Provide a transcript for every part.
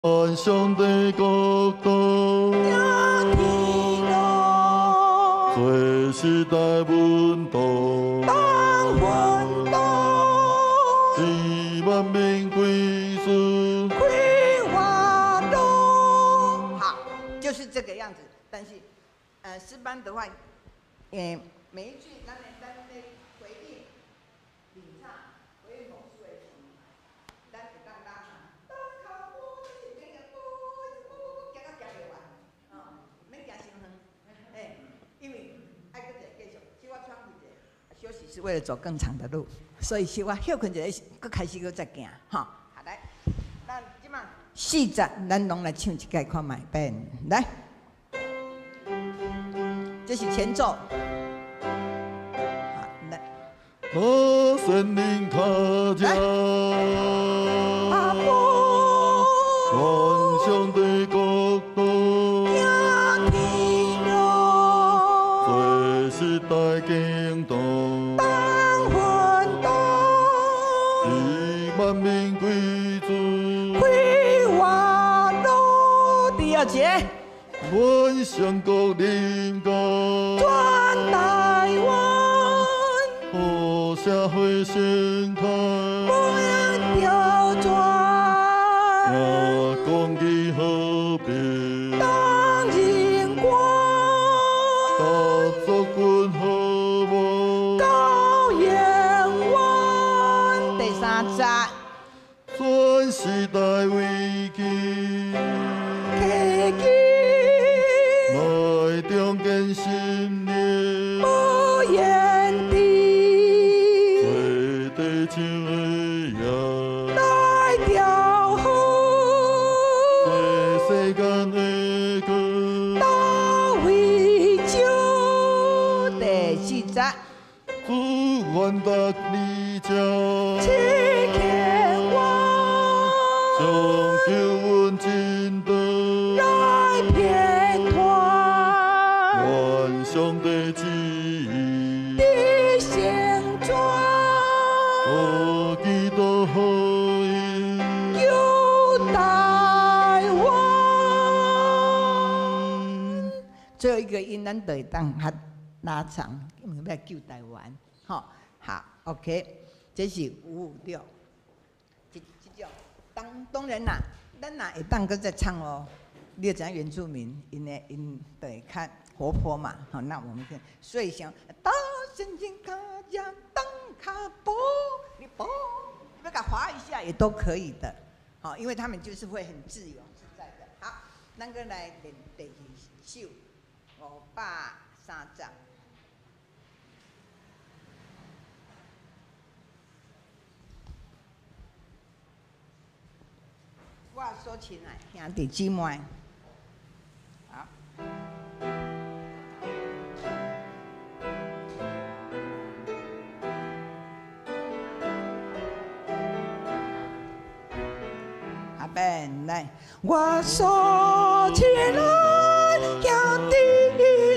願上帝國度，行天路，做時代運動，當奮鬥，以萬民歸主。開花路。好，就是這個樣子。但是，詩班的話，每一句咱的回應、領唱、回應某數的時，咱會當拉長。當跤步，這個步，步行到行袂完，哦，免行傷遠，因為愛閣一個繼續，小可喘氣者，休息是為了走更長的路，所以小可歇睏一下，閣開始閣再行，吼。好來，咱這馬四節，咱攏來唱一擺看覓，變來，這是前奏。好，來。那森林卡家，阿婆，願上帝國度，行天路，做時代行動，當奮鬥，以萬民歸主。開花路。第二節，願上國臨到，全台灣，予社會生態，無調轉，行公義和平，當榮光，大族群和睦，高遠灣。第三節，全時代危機，契機，來重建心靈，無言地，做地球的鹽，來調和，做世間的光。到位就第四節，主願達你家，七千萬，將救恩真道，來遍傳，願上帝旨意，的成全，予基督福音。救台灣。最後一個音，咱就會當較拉長，因為欲救台灣，吼，好，OK，這是五五六，這種當然啦，咱若會當閣再唱哦。你就知影原住民，𪜶的𪜶就會較活潑嘛，吼，那我們可以，所以像到神經卡呀當卡波，你波，你欲共劃一下也都可以的，好，因為他們就是會很自由自在的。好，咱閣來練第二首503節。我所親愛兄弟姊妹，好。阿ben來，我所親愛兄弟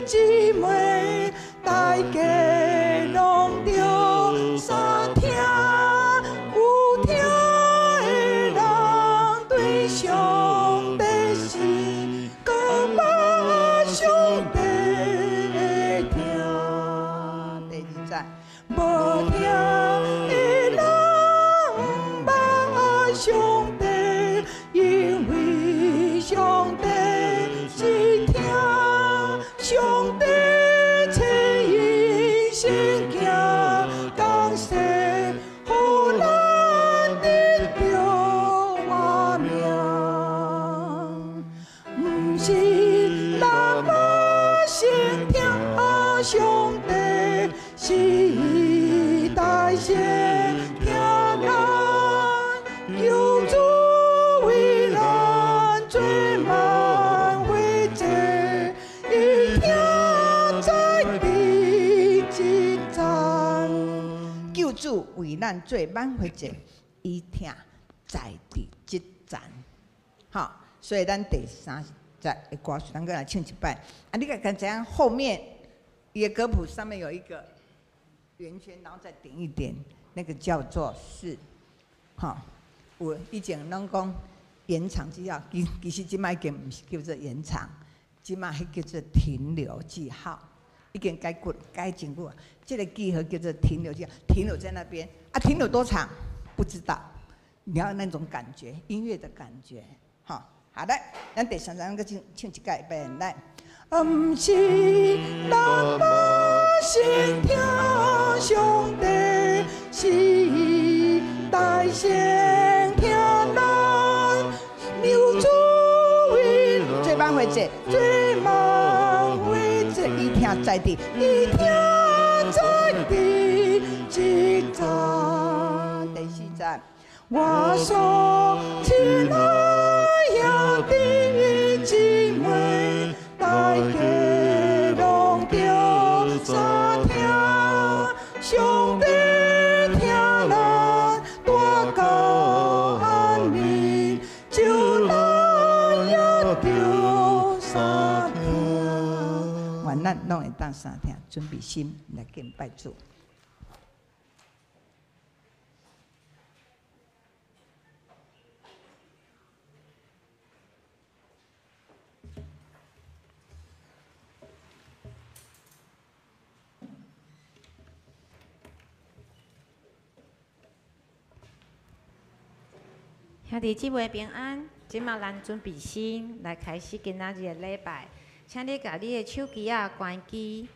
姊妹，大家攏著三聽，有聽的人對上帝是閣捌上帝的疼。第二節，無聽的人毋捌上帝，因為上帝是疼，上帝差伊聖子降世，予咱得著活命。毋是咱欲先疼上帝，是伊代先疼咱，救主為咱做挽回祭，伊疼在佇這層。救主為咱做挽回祭，伊疼在佇這層。好，所以咱第三節的歌詞，咱閣來唱一擺。啊，你敢知影後面伊的歌譜上面有一個圓圈，然後再點一點，那個叫做是，吼，有以前攏講延長記號，其實這擺已經毋是叫做延長，這擺彼叫做停留記號，已經改過改真久啊。這个記號叫做停留記號，停留在那邊啊，停留多長不知道，你要那種感覺，音樂的感覺，好，好的，咱第三章閣唱唱一擺遍來。毋是咱無先聽上帝，時代先聽咱有主為做夢會者，做夢會者，伊聽在佇，伊聽在佇這站第四站，我所親愛兄弟姊妹，大家攏著相聽，上帝疼咱帶到按呢，就咱也著相疼。願咱攏會當相疼，準備心來敬拜主。兄弟姊妹平安，這馬咱準備心來開始今仔日的禮拜，請你共你的手機仔關機。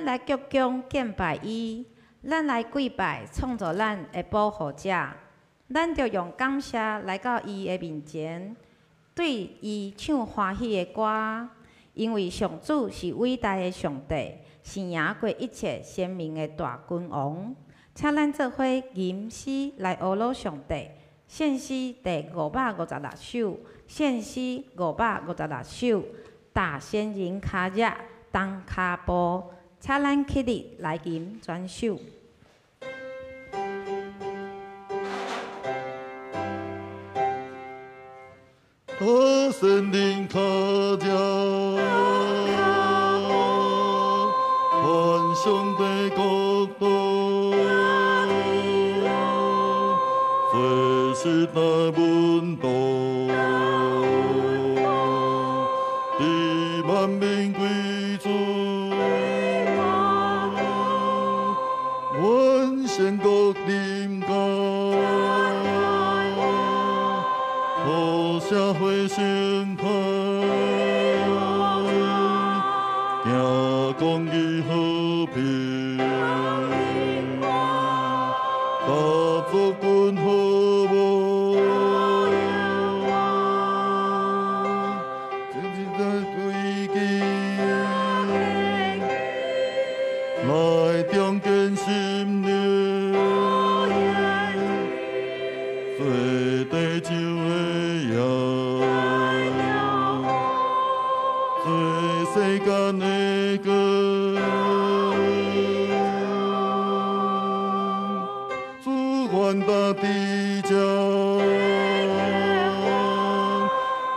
咱來鞠躬敬拜伊，咱來跪拜創造咱的保護者。咱著用感謝來到伊的面前，對伊唱歡喜的歌，因為上主是偉大的上帝，是贏過一切賢明的大君王。請咱做伙吟詩來呵咾上帝。獻詩第556首，獻詩556首，踏仙人跤跡同跤步，請咱起立來吟全首。踏仙人跤跡，傳上帝國度，做時代門徒，佇萬民歸主，願神國臨到，予社會生態，行公義和平，大族群和睦，真正在危機，來重建心靈，做地球的鹽，做世間的光，主願踏佇這，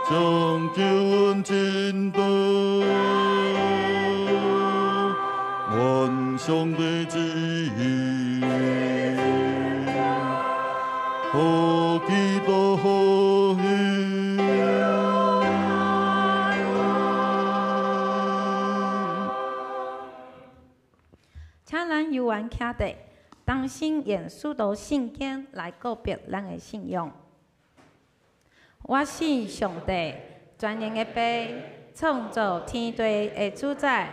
將救恩進度，願上帝旨意，予基督福音。請咱猶原徛佇，同心用使徒信經來告白咱的信仰。我信上帝，全能的父，創造天地的主宰。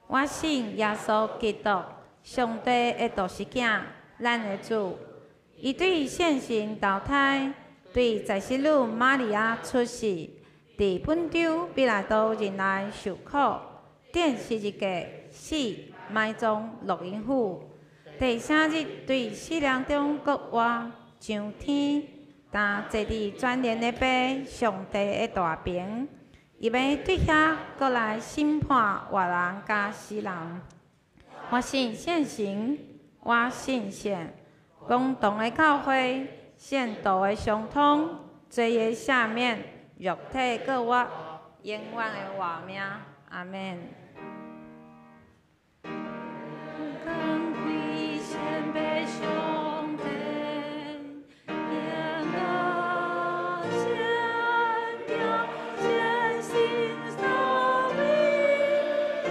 我信耶穌基督，上帝的獨生子，咱的主。伊對聖神投胎，對在聖女瑪利亞出世，佇本丟彼拉多任內受苦，釘十字架死，埋葬落陰府。第三日對死人中復活，上天，但坐佇全能的父上帝的大爿，伊欲對遐閣來審判活人佮死人。我信聖神，我信聖公同的教會，聖徒的相通，罪的赦免，肉體復活，永遠的活命。阿們。上帝，天啊，先聽先信三位一體，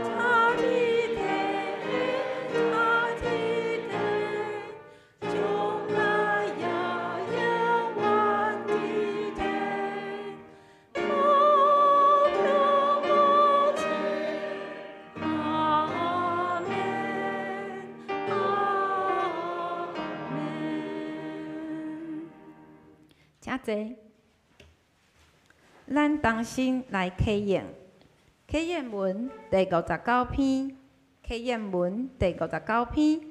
他的體，他的體，將來也永遠的體，無窮無盡。阿們，阿們。請坐。咱同心來啟應，啟應文第59篇，啟應文第59篇，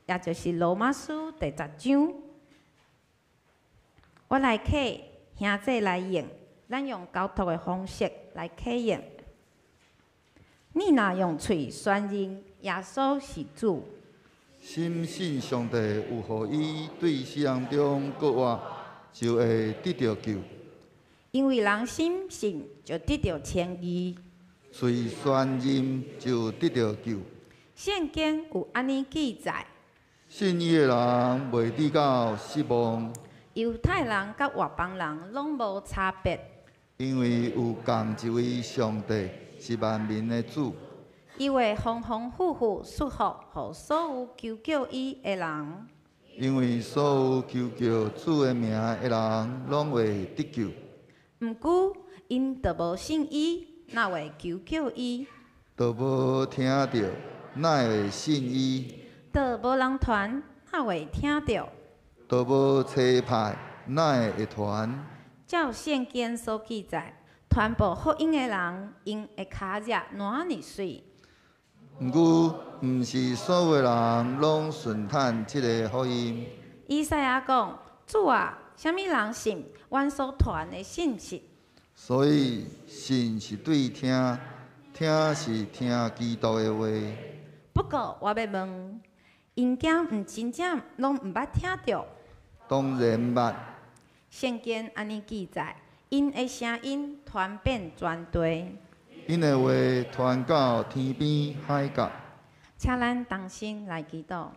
也就是羅馬書第10章。我來啟，兄弟來應，咱用交託的方式來啟應。你若用喙宣認耶穌是主，深信上帝有予伊對死人中復活，就會得著救。因為人深信就得著稱義，喙宣認就得著救。聖經有按呢記載：信伊的人袂至到失望。猶太人佮外邦人攏無差別，因為有仝一位上帝是萬民的主。伊會豐豐富富賜福予所有求叫伊的人。因為所有求叫主的名的人，攏會得救。毋過，𪜶就無信伊，哪會求叫伊？都無聽著，哪會信伊？都無人傳，哪會聽著？都無差派，哪會傳？照聖經所記載，傳播福音的人，𪜶的跤跡偌爾媠。毋過，毋是所有人攏順趁這个福音。以賽亞講：主啊，啥物人信阮所傳的信息？所以，信是對聽，聽是聽基督的話。不過，我欲問，𪜶敢毋真正攏毋捌聽著？當然捌。聖經按呢記載，𪜶的聲音傳遍全地。𪜶的話傳到天邊海角。請咱同心來祈禱。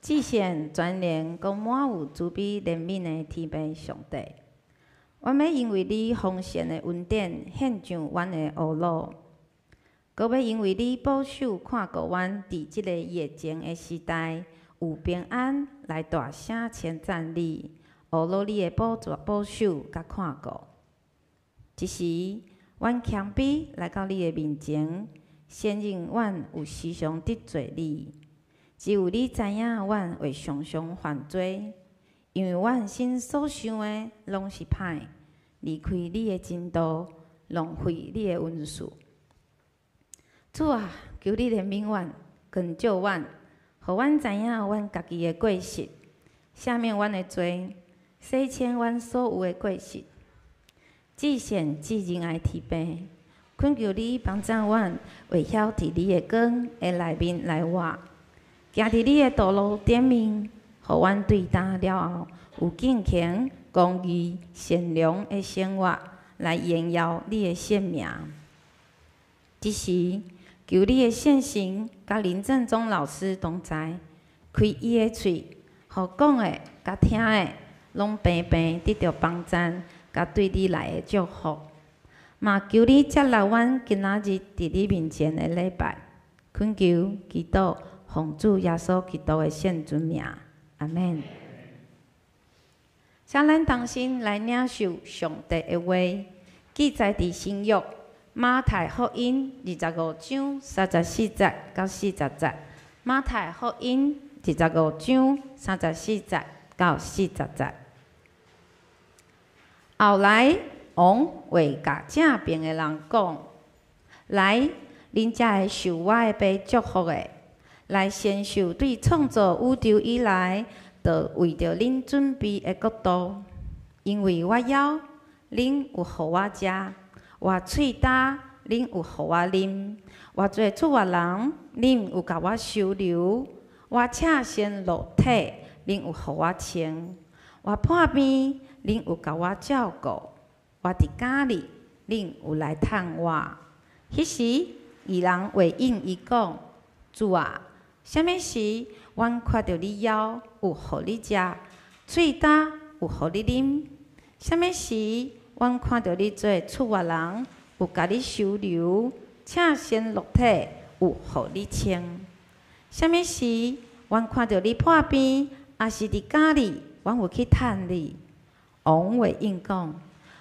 至聖全能、閣滿有慈悲憐憫的天父上帝，阮欲因為你豐盛的恩典獻上阮的懊惱，閣欲因為你保守看顧阮佇這个疫情的時代有平安，來大聲稱讚你，懊惱你的保保守佮看顧。這時，阮謙卑來到你的面前，承認阮有時常得罪你。只有你知影，阮會常常犯罪，因為阮心所想的攏是歹，離開你的真道，浪費你的恩賜。主啊，求你憐憫阮，光照阮，予阮知影阮家己的過失，赦免阮的罪，洗清阮所有的過失。至善至仁愛天父，懇求你幫助阮，會曉佇你的光的內面來活。行佇你的道路頂面，予阮對今了後有敬虔、公義、善良的生活，來榮耀你的聖名。這時，求你的聖神佮林正宗老師同在，開伊的喙，予講的佮聽的，攏平平得著幫贊，佮對你來的祝福。嘛求你接納阮今仔日佇你面前的禮拜，懇求祈禱。奉主耶穌基督的聖尊名，阿們。請咱同心來領受上帝的話，記載佇新約馬太福音25章34節到40節。馬太福音25章34節到40節。後來，王話共正爿的人講：來，恁這个受我的爸祝福的。來承受對創造宇宙以來，就為著恁準備的國度。因為我枵，恁有予我食；我喙焦，恁有予我啉；我做出外人，恁有共我收留；我赤身露體，恁有予我穿；我破病，恁有共我照顧；我佇監裡，恁有來探我。彼時，義人回應伊講：主啊！啥物時，阮看著你枵，有予你食；喙焦，有予你啉？啥物時，阮看著你做出外人，有共你收留；赤身露體，有予你穿？啥物時，阮看著你破病，抑是佇監裡，阮有去探你？王回應講：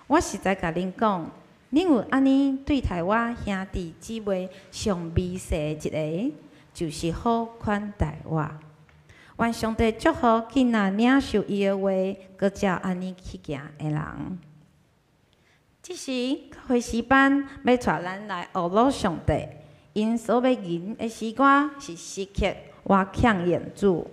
我實在共恁講，恁有按呢對待我兄弟姊妹上微細的一个，就是好款待我。願上帝祝福囝仔領受伊的話，閣照按呢去行的人。這時，教會詩班欲帶咱來學魯上帝，𪜶所欲吟的詩歌是時刻我強認主。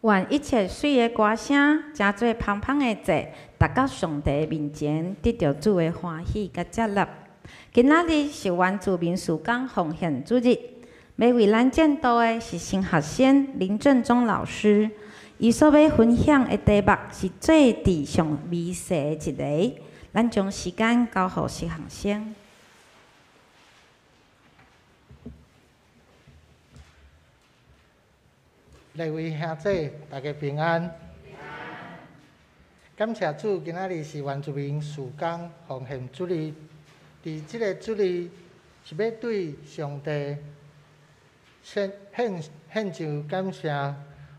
願一切媠的歌聲，成做芳芳的祭，達到上帝面前，得著主的歡喜佮接納。今仔日是原住民事工奉獻主日，欲為咱證道的是新學生林正宗老師。伊所欲分享的題目是做佇上微細的一个。咱將時間交予新學生。各位兄姊，大家平安。感謝主，今仔日是原住民事工奉獻主日。佇這个主日，是欲對上帝獻獻上感謝，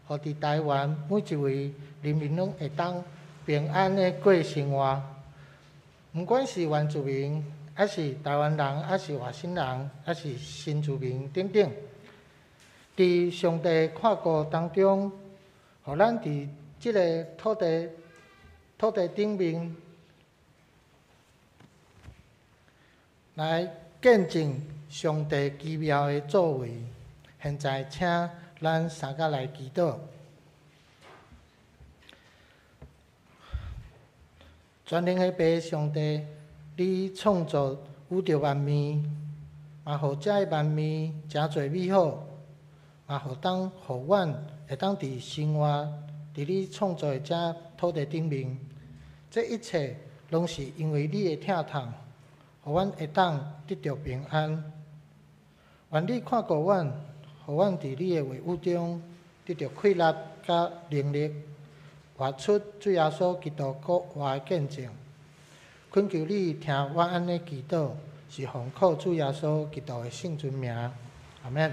予佇台灣每一位人民攏會當平安的過生活。毋管是原住民，抑是台灣人，抑是外省人，抑是新住民等等。佇上帝看顧當中，予咱佇這个土地頂面來見證上帝奇妙的作為。現在，請咱三个來祈禱。全能的父上帝，你創造宇宙萬物，嘛予這个萬物誠濟美好。嘛，予當予阮會當佇生活佇你創造的這土地頂面，這一切攏是因為你的疼痛，予阮會當得著平安。願你看顧阮，予阮佇你的話語中得著氣力佮能力，活出主耶穌基督閣活的見證。懇求你聽我按呢祈禱，是奉靠主耶穌基督的聖尊名，阿們。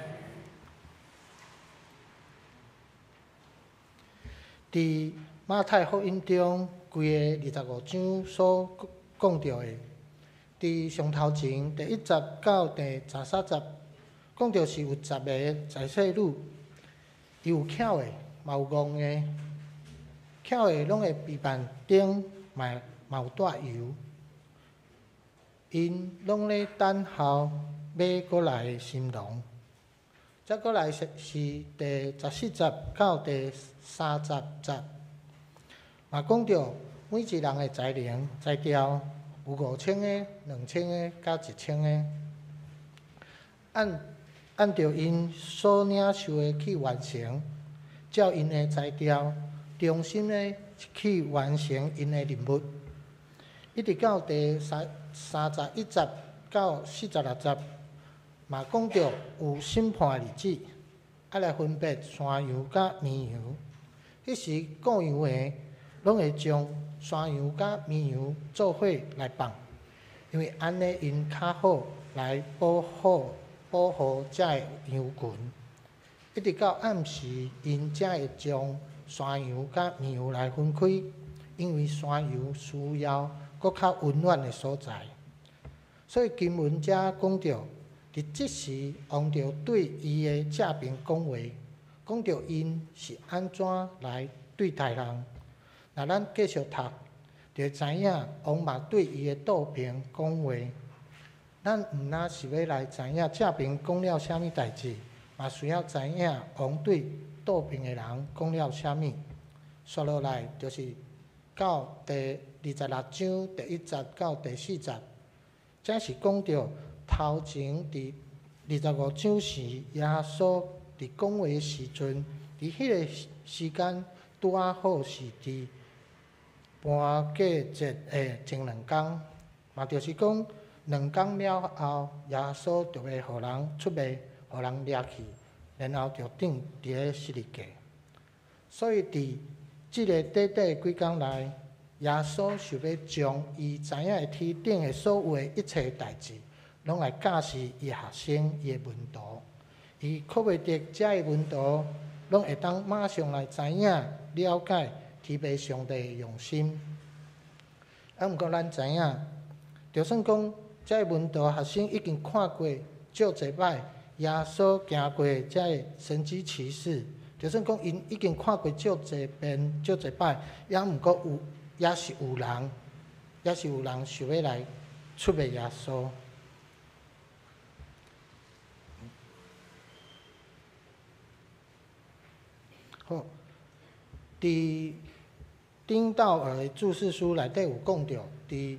佇馬太福音中，規个25章所講著的，佇上頭前第一節到第十三節，講著是有十个財稅女，伊有巧的，嘛有戇的。巧的攏會備辦燈，嘛有帶油，𪜶攏咧等候欲閣來的新郎。再閣來是第十四節到第三十節，嘛講著每一人的才能才調有5000个、2000个、佮1000个，按著𪜶所領受的去完成，照𪜶的才調，忠心的去完成𪜶的任務。一直到第31節到46節。嘛講著有審判的日子，愛來分別山羊佮綿羊。彼時顧羊的攏會將山羊佮綿羊做伙來放，因為按呢𪜶較好來保護這个羊群。一直到暗時，𪜶才會將山羊佮綿羊來分開，因為山羊需要閣較溫暖的所在。所以經文遮講著。佇這時，王就對伊的正爿講話，講著𪜶是按怎來對待人。若咱繼續讀，就會知影王嘛對伊的倒爿講話。咱毋但是欲來知影正爿講了啥物代誌，嘛需要知影王對倒爿的人講了啥物。紲落來就是到第26章第一節到第四節，這是講著。頭前佇25章時，耶穌佇講話時陣，佇彼个時間拄仔好是佇盤過節的前兩工，嘛就是講兩工了後，耶穌就欲予人出賣，予人掠去，然後就釘佇咧十字架。所以佇這个短短幾工內，耶穌想欲將伊知影的天頂的所有的一切代誌。攏來教示伊學生、伊的門徒，伊渴欲著遮个門徒攏會當馬上來知影、了解天父上帝的用心。啊，毋過咱知影，就算講遮个門徒學生已經看過足濟擺耶穌行過遮个神蹟奇事，就算講𪜶已經看過足濟遍、足濟擺，猶毋過有，猶是有人，猶是有人想欲來出賣耶穌。好，佇丁道爾的注釋書內底有講著，佇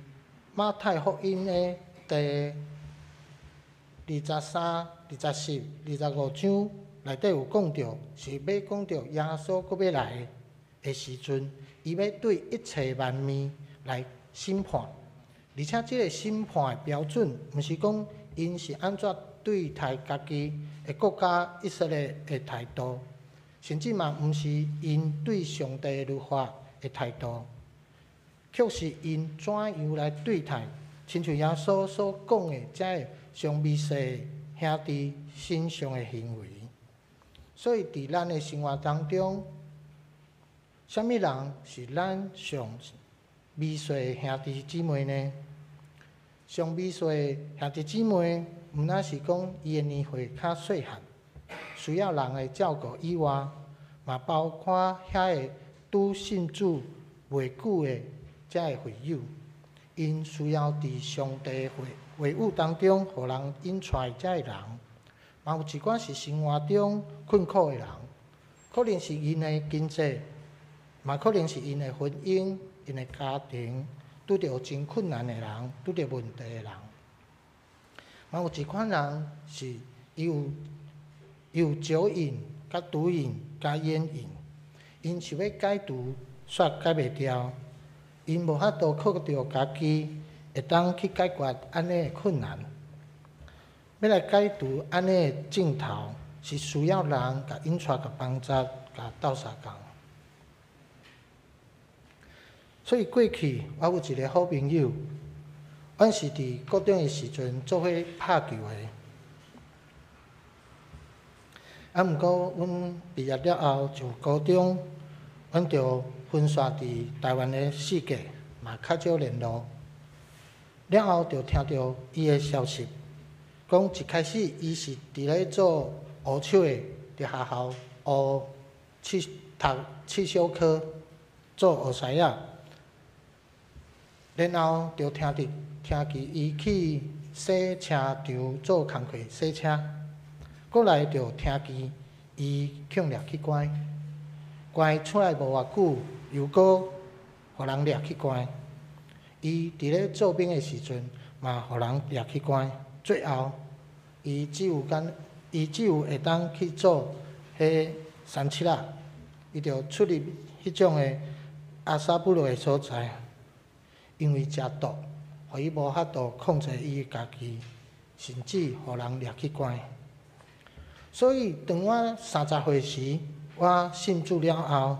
馬太福音的第23、24、25章內底有講著，是欲講著耶穌閣欲來的時陣，伊欲對一切萬民來審判，而且這个審判的標準，毋是講𪜶是按怎對待家己的國家以色列的態度，甚至嘛毋是𪜶對上帝的律法的態度，卻是𪜶怎樣來對待，親像耶穌所講的這个上微細兄弟身上的行為。所以，佇咱的生活當中，啥物人是咱上微細的兄弟姊妹呢？上微細的兄弟姊妹，毋但是講伊的年歲較細漢，需要人的照顧以外，嘛包括遐个拄信主袂久的遮个會友，𪜶需要佇上帝話話語當中，予人引帶遮个人，嘛有一寡是生活中困苦的人，可能是𪜶的經濟，嘛可能是𪜶的婚姻、𪜶的家庭，拄著真困難的人，拄著問題的人，嘛有一款人是伊有伊有酒癮、佮毒癮、佮煙癮，𪜶想欲戒除，煞戒袂掉，𪜶無法度靠著家己會當去解決按呢的困難。欲來解除按呢的症頭，是需要人共引帶、共幫助、共鬥相共。所以過去我有一个好朋友，阮是佇高中的時陣做伙拍球的。啊，毋過阮畢業了後上高中，阮就分散佇台灣的四界，嘛較少聯絡。了後就聽著伊的消息，講一開始伊是佇咧做烏手的，佇學校學刺讀刺繡科做學師仔。然後就聽著聽見伊去洗車場做工課洗車，過來就聽見伊予掠去關，關出來無偌久，又閣予人掠去關。伊佇咧做兵的時陣，嘛予人掠去關。最後，伊只有敢，伊只有會當去做彼山七仔，伊就出入彼種的阿薩布魯的所在。因為食毒，予伊無法度控制伊家己，甚至予人掠去關。所以，當我30歲時，我信主了後，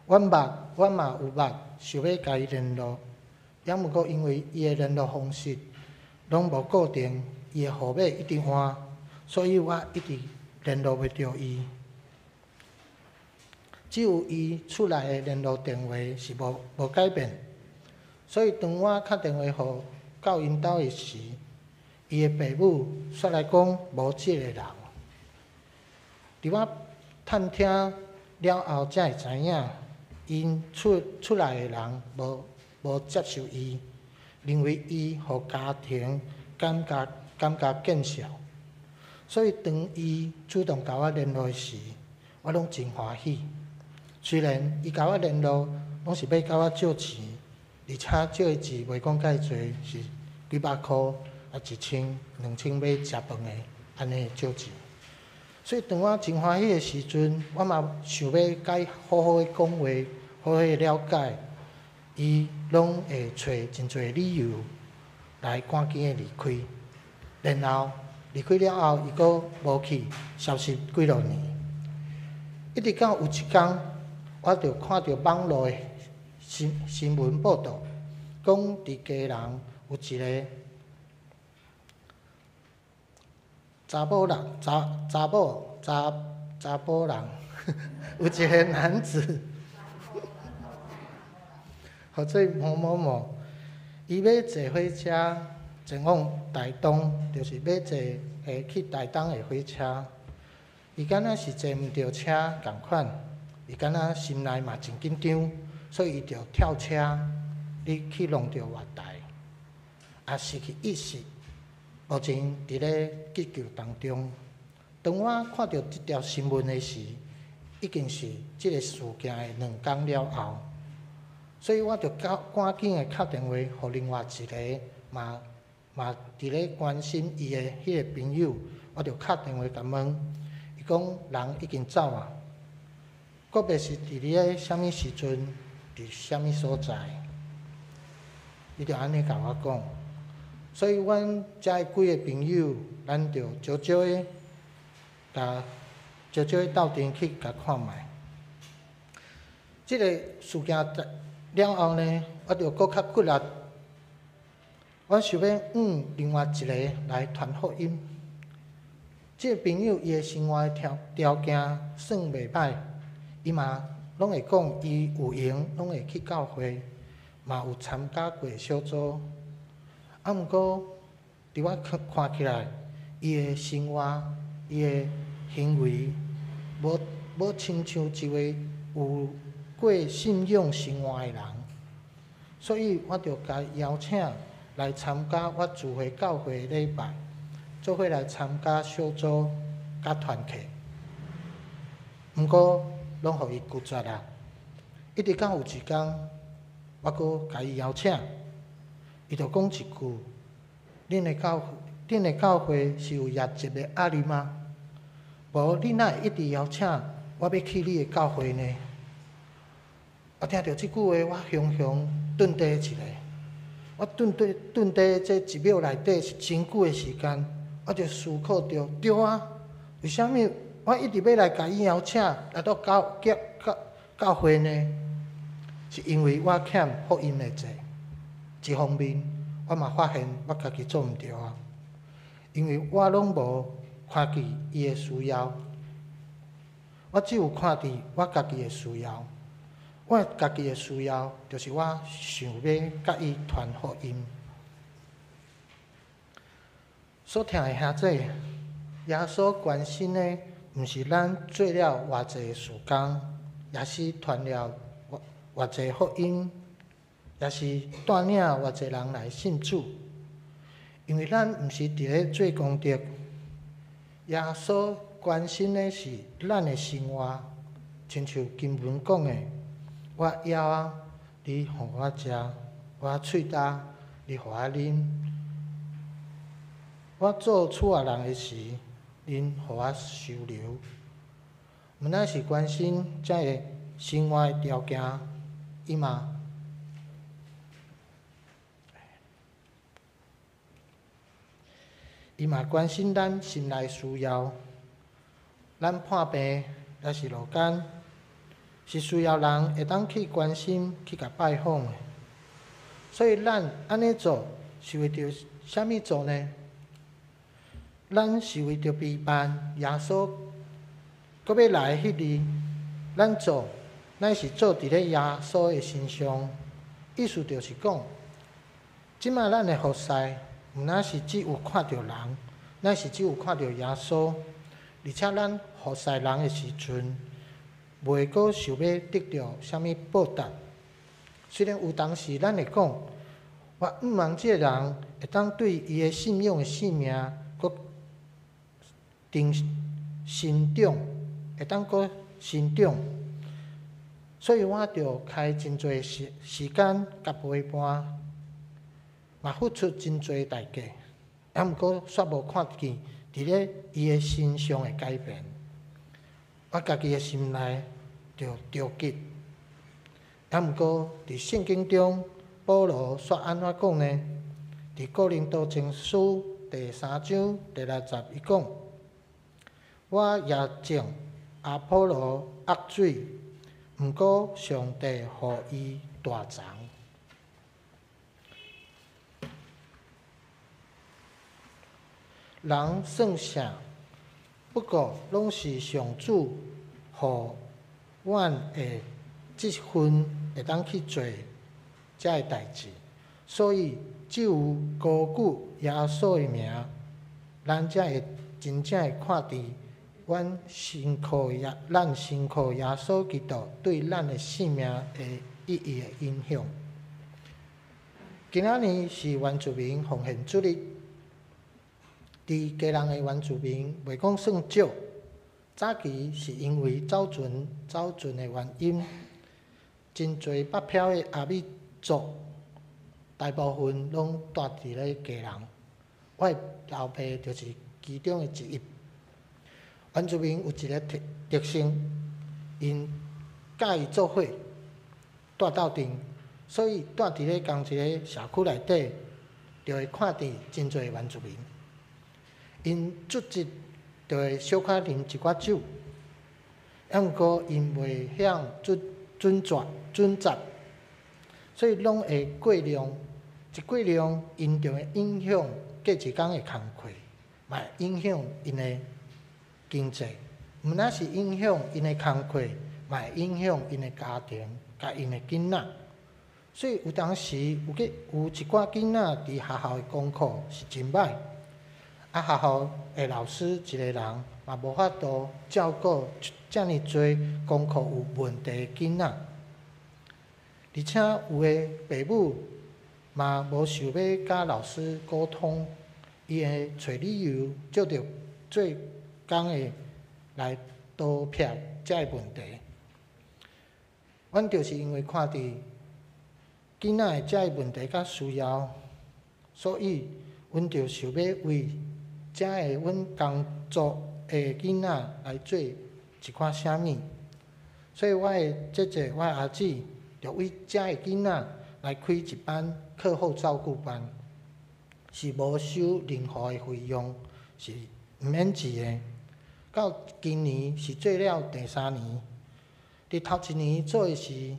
阮捌，阮嘛有捌想欲共伊聯絡，也毋過因為伊的聯絡方式攏無固定，伊的號碼一直換，所以我一直聯絡袂著伊。只有伊厝內的聯絡電話是無改變。所以當我敲電話予到𪜶兜的時，伊的爸母煞來講無這個人。佇我探聽了後，才會知影，𪜶厝厝內的人無接受伊，認為伊予家庭感覺見笑。所以當伊主動共我聯絡時，我攏真歡喜。雖然伊共我聯絡，攏是欲共我借錢。而且借的錢袂講蓋濟，是幾百箍啊，一千、兩千欲食飯的按呢借錢。所以當我真歡喜的時陣，我嘛想欲共伊好好的講話，好好的了解，伊攏會揣真濟理由來趕緊的離開。然後離開了後，伊閣無去，消失幾落年。一直到有一工，我就看著網路的新聞報導，講佇基隆有一个查某人，查查某查查埔人，有一个男子，號做某某某，伊欲坐火車前往台東，就是欲坐會去台東的火車。伊敢若是坐毋著車仝款，伊敢若心內嘛真緊張，所以伊就跳車，你去弄著月台，也失去意識，目前佇咧急救當中。當我看著這條新聞的時，已經是這个事件的2工了後，所以我就趕趕緊的敲電話予另外一个嘛嘛佇咧關心伊的彼个朋友，我就敲電話共問，伊講人已經走啊，個別是佇咧啥物時陣，佇啥物所在，伊就按呢共我講。所以阮遮幾个朋友，咱就少少的共少少的鬥陣去共看覓。這个事件了後呢，我就閣較骨力，我想欲向另外一个來傳福音。這个朋友伊的生活條條件算袂䆀，伊嘛攏會講伊有閒攏會去教會，嘛有參加過小組。啊，毋過佇我看看起來，伊的生活、伊的行為，無無親像一个有過信仰生活的人，所以我就共伊邀請來參加我聚會教會禮拜，做伙來參加小組佮團契。毋過攏予伊拒絕啦。一直到有一工，我閣共伊邀請，伊就講一句：恁的教會是有業績的壓力嗎？無，你哪會一直邀請我欲去你的教會呢？我聽著這句話，我雄雄頓底一下。我頓底頓底這一秒內底是真久的時間，我就思考著，對啊，為啥物我一直欲來共伊邀請來到教教教教會呢？是因為我欠福音的債。一方面，我嘛發現我家己做毋著啊，因為我攏無看見伊的需要，我只有看見我家己的需要。我家己的需要，就是我想欲共伊傳福音。所疼的兄弟，耶穌關心的，毋是咱做了偌濟事工，抑是傳了偌偌濟福音，抑是帶領偌濟人來信主。因為咱毋是佇咧做功德，耶穌關心的是咱的生活，親像經文講的。我枵啊，你予我食；我喙焦，你予我啉。我做厝外人的時，恁予我收留。毋但是關心這个生活的條件，伊嘛伊嘛關心咱心內需要。咱破病，抑是落監，是需要人會當去關心、去共拜訪的。所以咱按呢做，是為著啥物做呢？咱是為著備辦耶穌閣欲來的彼日，咱做，乃是做佇咧耶穌的身上。意思就是講，這擺咱的服侍，毋但是只有看著人，乃是只有看著耶穌。而且咱服侍人的時陣，袂閣想欲得著啥物報答。雖然有當時咱會講，我向望這個人會當對伊的信仰的生命閣成長，會當閣成長，所以我著開真濟時時間共陪伴，嘛付出真濟代價，啊，毋過煞無看見佇咧伊的身上的改變，我家己的心內就著急。啊，毋過佇聖經中，保羅煞按怎講呢？佇哥林多前書第三章第六節，伊講：我也種，阿波羅壓水，毋過上帝予伊大長。人算啥？不過攏是上主予阮的這份會當去做這个代誌，所以只有高舉耶穌的名，咱才會真正會看佇阮信靠耶，咱信靠耶穌基督對咱的生命的意義的影響。今仔日是原住民奉獻主日，佇基隆的原住民袂講算少，早期是因為走船走船的原因，真濟北漂的阿美族，大部分攏蹛佇咧基隆。我的老爸就是其中的之一。原住民有一个特特性，𪜶佮意做伙，蹛鬥陣，所以蹛佇咧仝一个社區內底，就會看著真濟原住民。𪜶出席就會小可啉一寡酒，啊，毋過𪜶袂曉準準則準則，所以攏會過量，一過量，𪜶就會影響過一工的工課，嘛會影響𪜶的經濟，毋但是影響𪜶的工課，嘛會影響𪜶的家庭，佮𪜶的囡仔。所以有當時有去有一寡囡仔佇學校的功課是真䆀。啊，學校的老師一个人嘛無法度照顧遮爾濟功課有問題的囡仔，而且有的爸母嘛無想欲佮老師溝通，伊會揣理由藉著做工的來逃避這个問題。阮就是因為看著囡仔的這个問題佮需要，所以阮就想欲為遮个阮同族的囡仔來做一寡啥物，所以我的姐姐、我的阿姊，就為遮个囡仔來開一班課後照顧班，是無收任何的費用，是毋免錢的。到今年是做了第三年，佇頭一年做的時，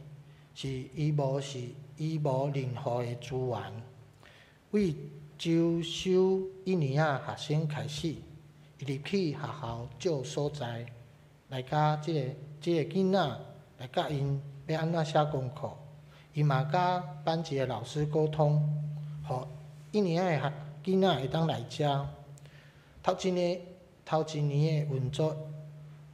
是伊無是伊無任何的資源，為招收一年仔學生開始，伊入去學校借所在，來佮這个這个囡仔來教𪜶欲按怎寫功課。伊嘛佮班級的老師溝通，予一年仔的學囡仔會當來遮。頭一年頭一年的運作，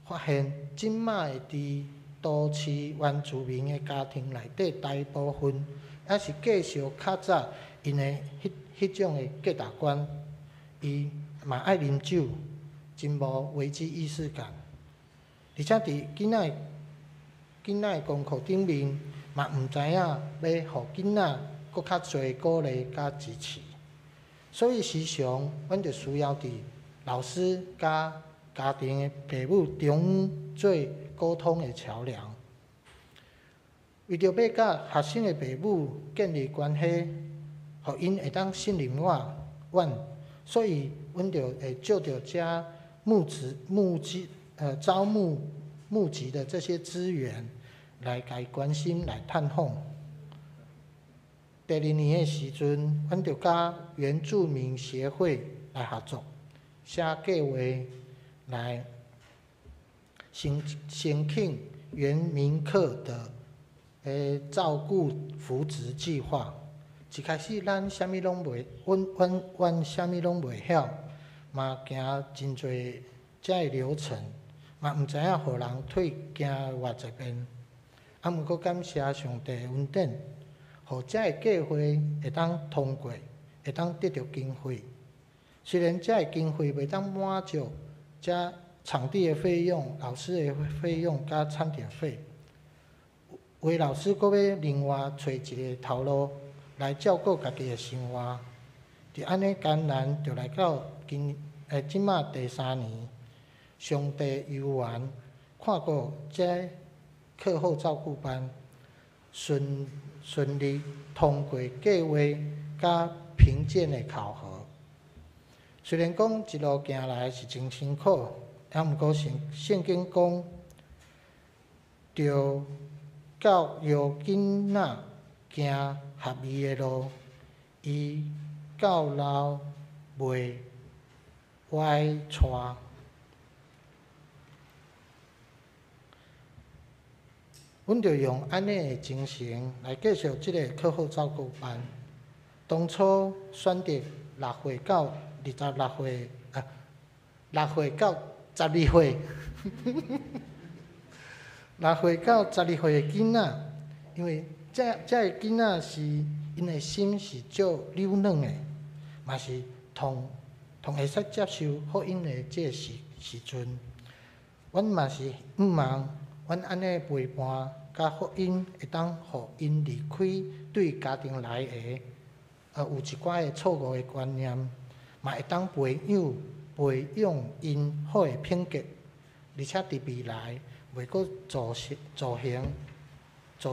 發現這馬會佇都市原住民的家庭內底，大部分猶是繼續較早𪜶的彼彼種的價值觀，伊嘛愛啉酒，真無危機意識感，而且佇囡仔囡仔的功課頂面，嘛毋知影欲予囡仔閣較濟鼓勵佮支持，所以時常阮就需要佇老師佮家庭的爸母中做溝通的橋梁，為著欲佮學生的爸母建立關係，予𪜶會當信任我，阮，所以阮就會借著遮募資、募集、招募、募集的這些資源來共伊關心、來探訪。第二年的時陣，阮就佮原住民協會來合作，寫計劃來申申請原民課的照顧扶植計劃。一開始咱啥物攏袂，阮阮阮啥物攏袂曉，嘛行真濟遮个流程，嘛毋知影予人退行偌濟遍。啊，毋過感謝上帝的恩典，予遮个計劃會當通過，會當得著經費。雖然遮個經費袂當滿足遮場地的費用、老師的費用佮餐點費，有的老師閣欲另外揣一个頭路來照顧家己的生活。佇按呢艱難，就來到今這馬第三年，上帝猶原看顧這課後照顧班順順利通過計劃佮評鑑的考核。雖然講一路行來是真辛苦，啊，毋過聖聖經講，著教育囡仔行合宜的路，伊到老袂歪跙。阮就用按呢的精神來繼續這个課後照顧班。當初選擇6歲到26歲，啊，6歲到12歲，6歲到12歲的囡仔，因為這這个囡仔是𪜶的心是足柔軟的，嘛是通通會使接受福音的這个時時陣。阮嘛是向望，阮按呢陪伴佮福音，會當予𪜶離開對家庭內的有一寡的錯誤的觀念，嘛會當培養𪜶好的品格，而且佇未來袂閣造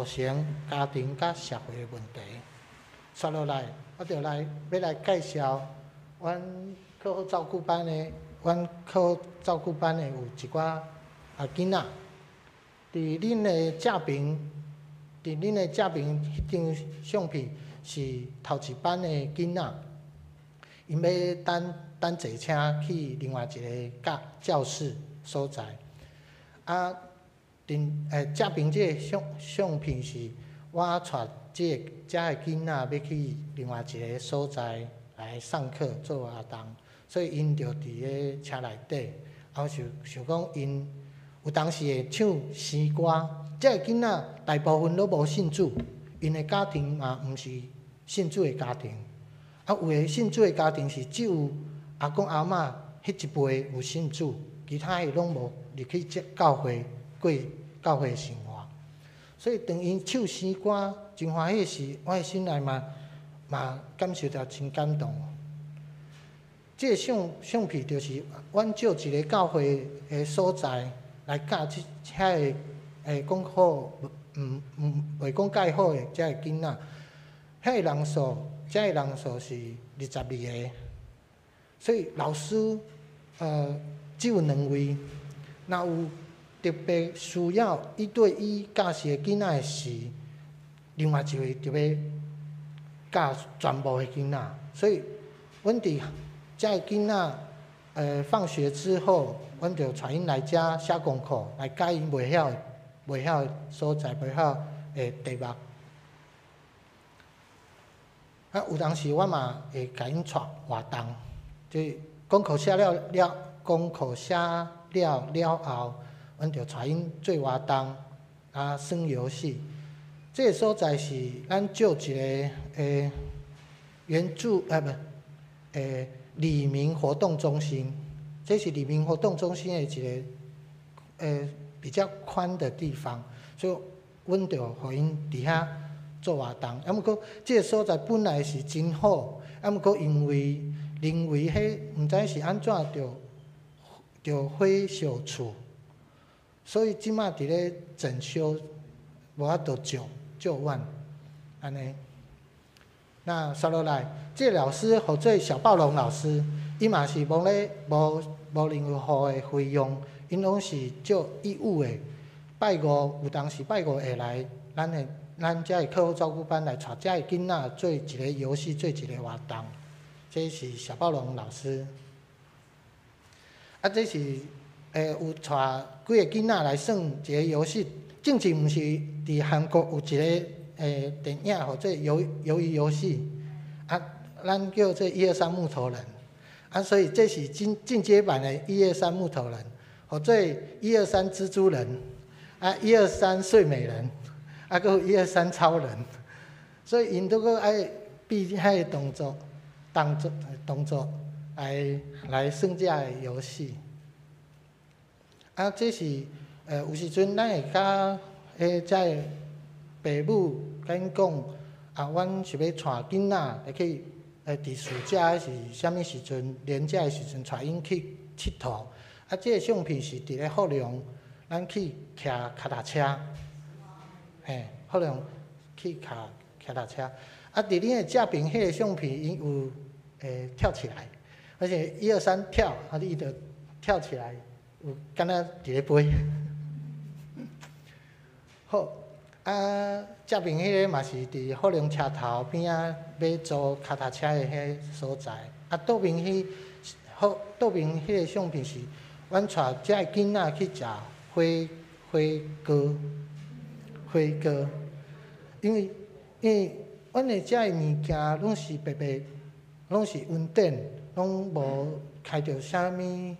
成家庭佮社會的問題。紲落來，我就來欲來介紹阮課後照顧班的，阮課後照顧班的有一寡囡仔。佇恁的正邊彼張相片是頭一班的囡仔，𪜶欲等等坐車去另外一个教室所在。啊，佇正邊這个相片是我帶這个囡仔欲去另外一个所在來上課做活動，所以𪜶就佇咧車內底。啊，我想想講𪜶有當時會唱詩歌，這个囡仔大部分攏無信主，𪜶的家庭嘛毋是信主的家庭。啊，有的信主的家庭是只有阿公阿嬤彼一輩有信主，其他的攏無入去這教會過教會生活。所以當𪜶唱詩歌真歡喜時，我的心內嘛感受著真感動。這个相片就是阮借一个教會的所在來教這遐个講好，毋袂講蓋好的這个囡仔，遐个人數，這个人數是22個，所以老師只有兩位，若有特別需要一對一教示的囡仔的時，另外一位就欲教全部的囡仔，所以阮佇這个囡仔放學之後，阮就帶𪜶來遮寫功課，來教𪜶袂曉的所在，袂曉的題目。啊，有當時我嘛會共𪜶帶活動，就是功課寫了了後，阮就帶𪜶做活動，啊，耍遊戲。這个所在是咱借一个原住啊不，里民活動中心，這是里民活動中心的一个比較寬的地方，所以阮就予𪜶佇遐做活動。啊，毋過這个所在本來是真好，啊，毋過因為認為彼毋知是按怎著火燒厝，所以這馬佇咧整修，無法度借阮按呢。那紲落來，這个老師號做小暴龍老師，伊嘛是無咧無無任何的費用，𪜶攏是借義務的。拜五有當時拜五會來咱遮的課後照顧班來帶遮的囡仔做一个遊戲，做一个活動。這是小暴龍老師。啊，這是有帶幾个囡仔來耍一个遊戲。進前毋是佇韓國有一个電影號做魷魚遊戲，啊，咱叫做一二三木頭人，啊，所以這是進階版的一二三木頭人，號做一二三蜘蛛人，啊，一二三睡美人，啊，閣有一二三超人，所以𪜶都閣愛比彼個動作來耍這个遊戲。啊，這是有時陣咱會佮彼遮个爸母共𪜶講，啊，阮是欲帶囡仔來去，佇暑假抑是啥物時陣，連假的時陣，帶𪜶去𨑨迌。啊，這个相片是佇咧福隆，咱去騎跤踏車，嘿，福隆去騎跤踏車。啊，佇恁的正邊彼个相片，𪜶有跳起來，而且一二三跳，啊，伊就跳起來，有敢若佇咧飛。好。啊，正邊彼个嘛是佇福隆車頭邊仔欲租跤踏車的彼个所在。啊，倒邊彼个相片是阮帶遮个囡仔去食火鍋，因為阮的遮个物件攏是白白，攏是恩典，攏無開著啥物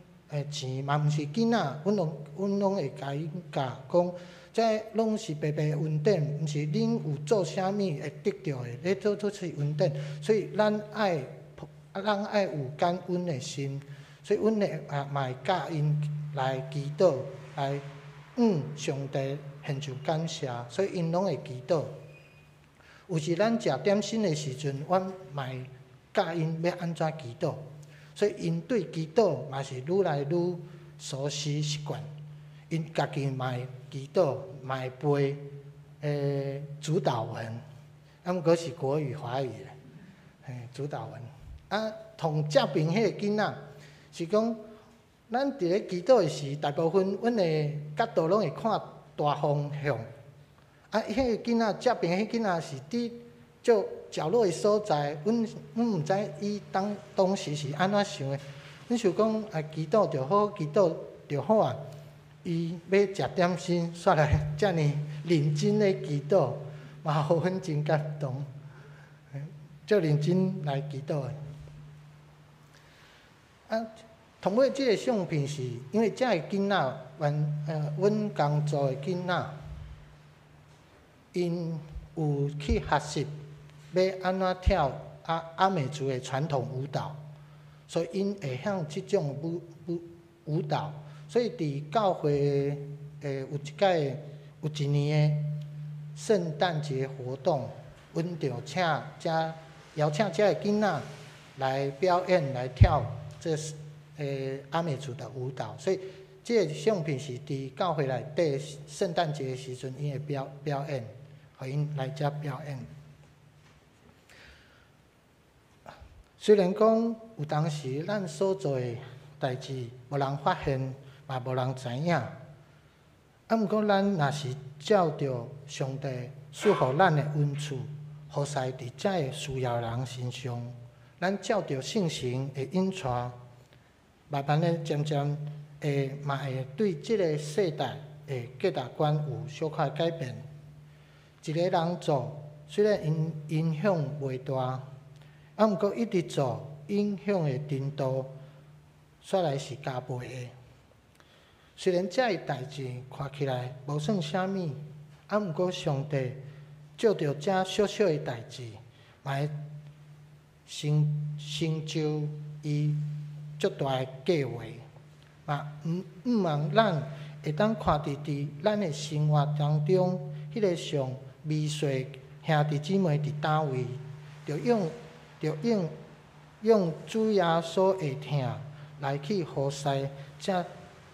錢，嘛毋是囡仔，阮攏會共𪜶教講。這攏是白白恩典，毋是恁有做啥物會得著的，這都是恩典。所以咱愛有感恩的心，所以阮會啊嘛會教𪜶來祈禱，來向上帝獻上感謝，所以𪜶攏會祈禱。有時咱食點心的時陣，阮嘛會教𪜶欲按怎祈禱，所以𪜶對祈禱嘛是愈來愈熟悉習慣。𪜶家己嘛會祈禱，嘛會背主禱文，啊，毋過是國語、華語的，嘿，主禱文。啊，同這邊彼个囡仔是講，咱佇咧祈禱的時，大部分阮的角度攏會看大方向。啊，彼个囡仔這邊彼囡仔是佇足角落的所在，阮毋知伊當時是按怎想的。阮想講啊，祈禱就好，祈禱就好啊。伊欲食點心，煞來遮爾認真咧祈禱，嘛予阮真感動，足認真來祈禱的。啊，同尾這个相片是因為這个囡仔，阮工作的囡仔，𪜶有去學習欲按怎跳阿美族的傳統舞蹈，所以𪜶會曉這種舞蹈。所以佇教會有一擺有一年的聖誕節活動，阮就請遮邀請遮个囡仔來表演來跳這阿美族的舞蹈。所以這个相片是佇教會內底聖誕節的時陣，𪜶會表演，予𪜶來遮表演。雖然講有當時咱所做的代誌無人發現，嘛無人知影，啊，毋過咱若是照著上帝賜予咱的恩賜，服侍佇遮个需要人身上，咱照著聖神的引帶，慢慢的、漸漸會嘛會對這个世代的價值觀有小可改變。一个人做，雖然𪜶影響袂大，啊，毋過一直做，影響的程度，煞來是加倍的。雖然這个代誌看起來無算啥物，啊，毋過上帝藉著這小小的代誌，嘛會成就伊足大的計劃。嘛，毋望咱會當看佇佇咱的生活當中，彼个上微細兄弟姊妹佇佗位，著用主耶穌的疼來去服侍這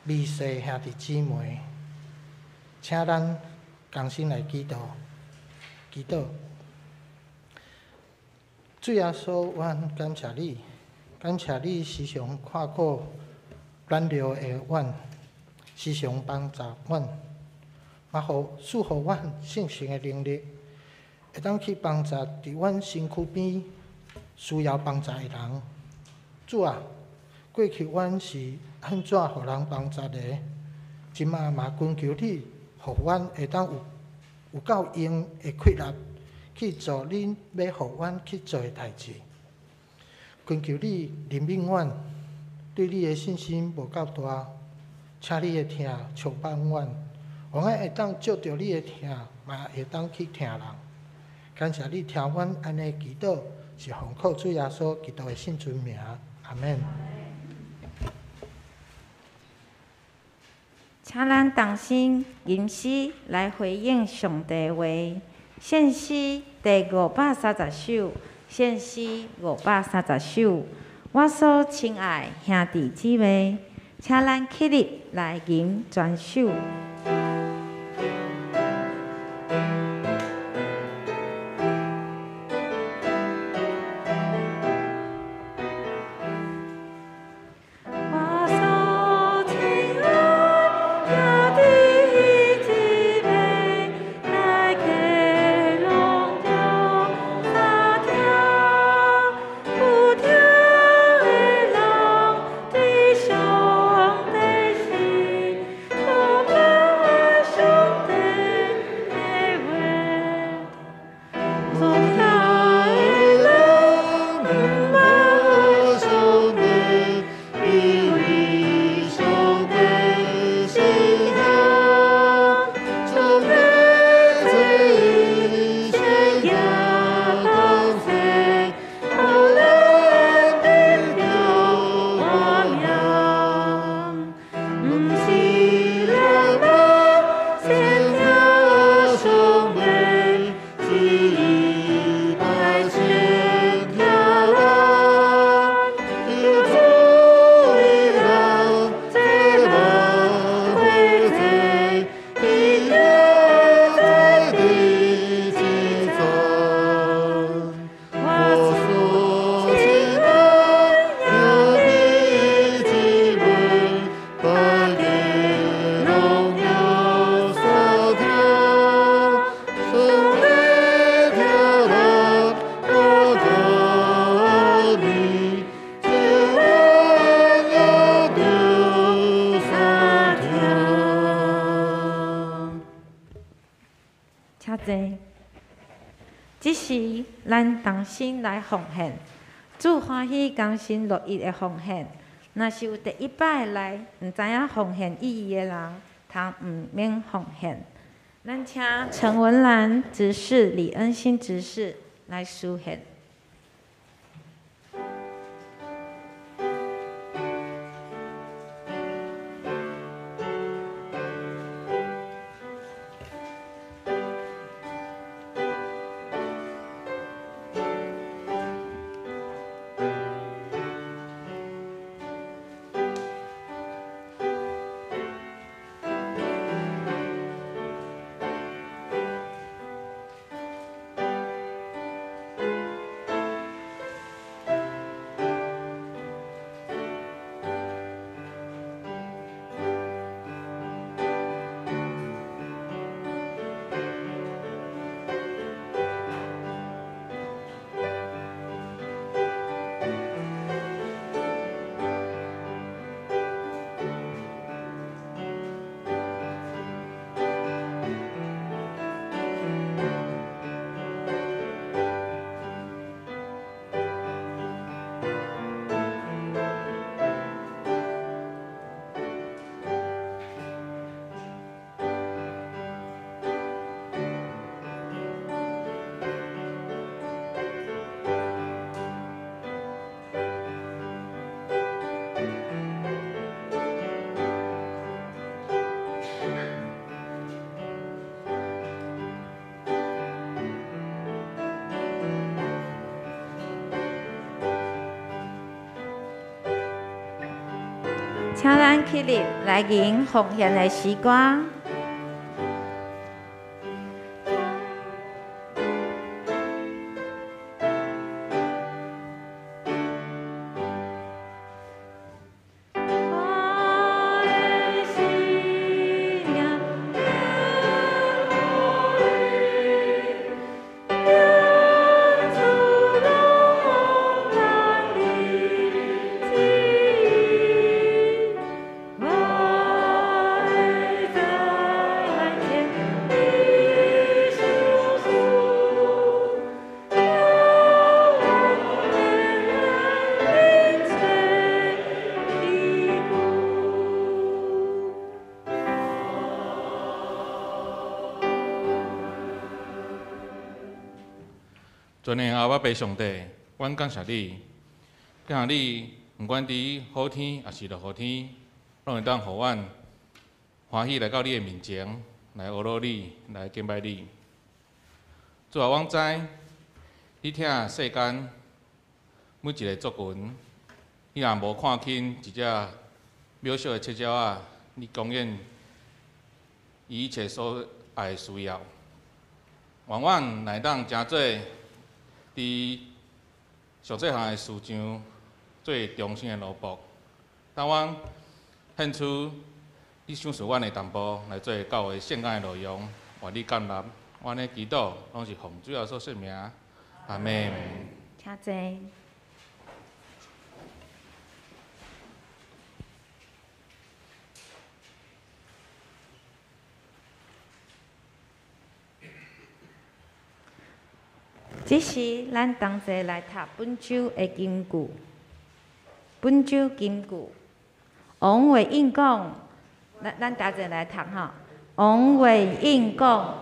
微細兄弟姊妹，請咱同心來祈禱，祈禱。主耶穌，阮感謝你，感謝你時常看顧軟弱的阮，時常幫助阮，嘛賜予阮聖神的能力，會當去幫助佇阮身軀邊需要幫助的人。主啊，過去阮是按怎予人幫助的？這馬嘛懇求你，予阮會當有夠用的氣力去做恁欲予阮去做的代誌。懇求你憐憫阮，對你的信心無夠大，請你的疼充滿阮，予阮會當藉著你的疼，嘛會當去疼人。感謝你聽阮按呢祈禱，是奉靠主耶穌基督的聖尊名，阿們。請咱同心吟詩來回應上帝話。獻詩第530首，獻詩530首。我所親愛兄弟姊妹，請咱起立來吟全首。上帝是充滿。請坐。這時，咱同心來奉獻，主歡喜甘心樂意的奉獻。若是有第一擺來毋知影奉獻意義的人，通毋免奉獻。咱請陳文蘭執事、李恩心執事來書獻。請咱起立來吟奉獻的詩歌。全能阿爸父上帝，阮感謝你，感謝你，毋管佇好天抑是落雨天，攏會當予阮歡喜來到你的面前，來阿羅你，來敬拜你。主啊，阮知你疼世間每一个族群，你若無看輕一隻渺小的赤鳥仔，你供應伊一切所愛的需要。願阮來當成做佇上細漢的事上做忠心的奴僕，當阮獻出你賞賜阮的淡薄來做教會聖工的內容，願你接納。阮的祈禱攏是奉主耶穌聖名，阿們。請坐。這時，咱同齊來讀本周的金句。本周金句，王偉應講，咱同齊來讀吼。王偉應講，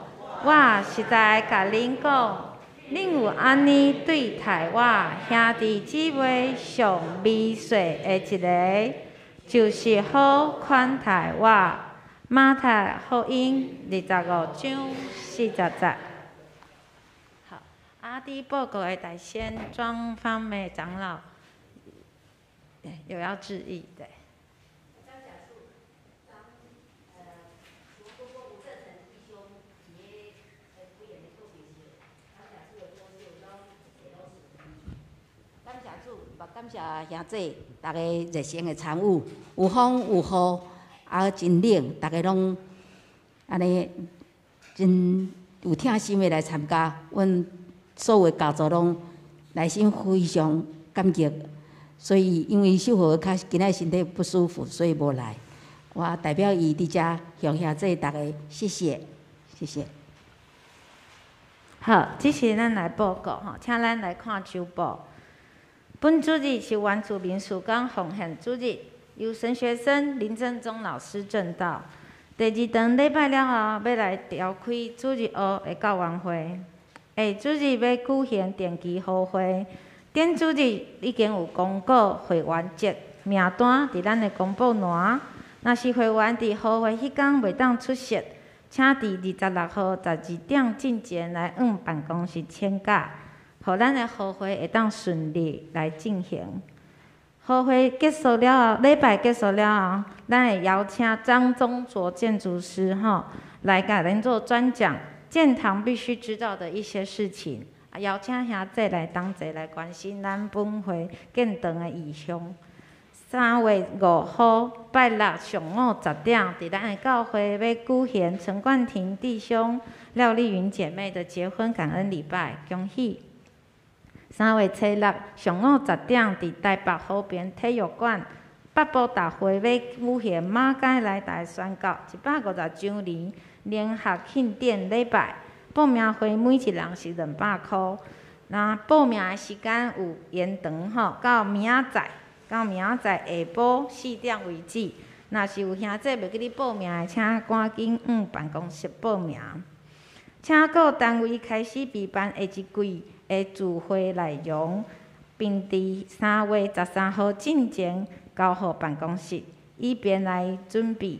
我實在共恁講，恁有按呢對待我兄弟姊妹上微細的一个，就是好款待我。馬太福音25章40節。阿弟報告的大先莊芳美長老有要致意的。感謝主，也感謝兄弟，大家熱心的參與，有風有雨，啊真冷，大家攏按呢真有疼心的來參加，阮所有的家族攏內心非常感激，所以因為秀和較今仔身體不舒服，所以無來。我代表伊佇遮向兄弟大家謝謝，謝謝。好，這是咱來報告吼，請咱來看周報。本主日是原住民事工奉獻主日，由神學生林正宗老師證道。第二堂禮拜了後，欲來召開主日學的教員會。下主日欲舉行定期聚會。頂主日已經有公告會員籍名單佇咱的公布欄。若是會員佇聚會彼工袂當出席，請佇26號12點進前來往辦公室請假，予咱的聚會會當順利來進行。聚會結束了後，禮拜結束了後，咱會邀請張宗卓建築師吼來共咱做專講，建堂必須知道的一些事情。邀請兄弟來同齊來關心咱本會建堂的意向。3月5號拜六上午10點，佇咱的教會欲舉行陳冠廷弟兄、廖麗雲姐妹的結婚感恩禮拜，恭喜！3月初6上午10點，佇台北和平體育館北部大會欲舉行馬偕來台宣告150週年聯合慶典禮拜。報名費每一人是200箍，那報名的時間有延長吼，到明仔載下晡4點為止。若是有兄弟袂記得報名的，請趕緊往辦公室報名。請各單位開始備辦下一季的聚會內容，並佇3月13號進前交予辦公室，以便來準備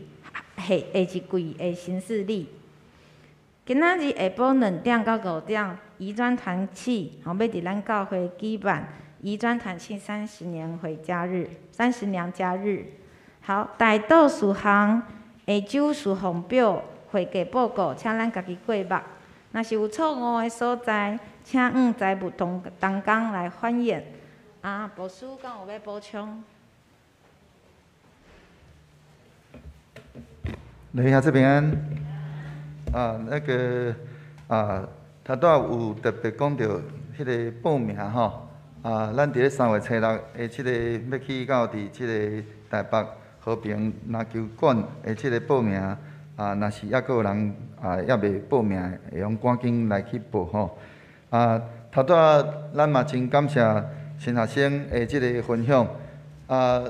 下下一季的行事曆。今仔日下晡2點到5點，移專團契吼欲佇咱教會舉辦移專團契30年回家日、30娘家日。好，代禱事項下週事奉表會計報告，請咱家己過目。若是有錯誤的所在，請往財務同同工來反映。啊，牧師敢有欲補充？來兄弟平安。啊，那個啊，頭拄仔有特別講著彼个報名吼，啊，咱佇咧3月初6的這个欲去到佇這个台北和平籃球館的這个報名，啊，若是猶閣有人啊猶未報名的，會用趕緊來去報吼。啊，頭拄仔咱嘛真感謝新學生的這个分享，啊，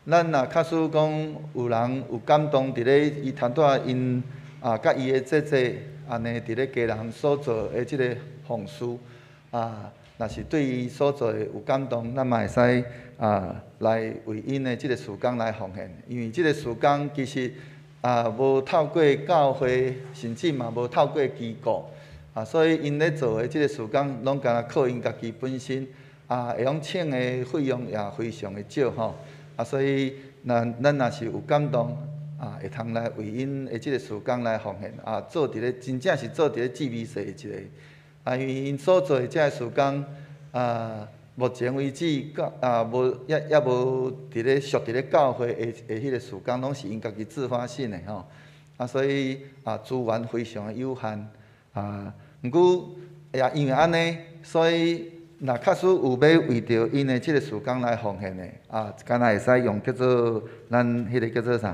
咱若假使講有人有感動佇咧伊頭拄仔𪜶啊，佮伊的姐姐按呢佇咧家人所做的這个奉事，啊，若是對伊所做的有感動，咱嘛會使啊來為𪜶的這个事工來奉獻，因為這个事工其實啊無透過教會，甚至嘛無透過機構，啊，所以𪜶咧做的這个事工，攏干焦靠𪜶家己本身，啊，會用請的費用也非常的少吼，啊，所以咱若是有感動，啊，會通來為𪜶的這个事工來奉獻，啊，做佇咧真正是做佇咧志微細一个，啊，因為𪜶所做的這个事工，啊，目前為止，甲啊無猶猶無佇咧屬佇咧教會的的彼个事工，攏是𪜶家己自發性的吼，啊，所以啊資源非常的有限，啊，毋過也因為按呢，所以若假使有欲為著𪜶的這个事工來奉獻的，啊，敢若會使用叫做咱彼个叫做啥？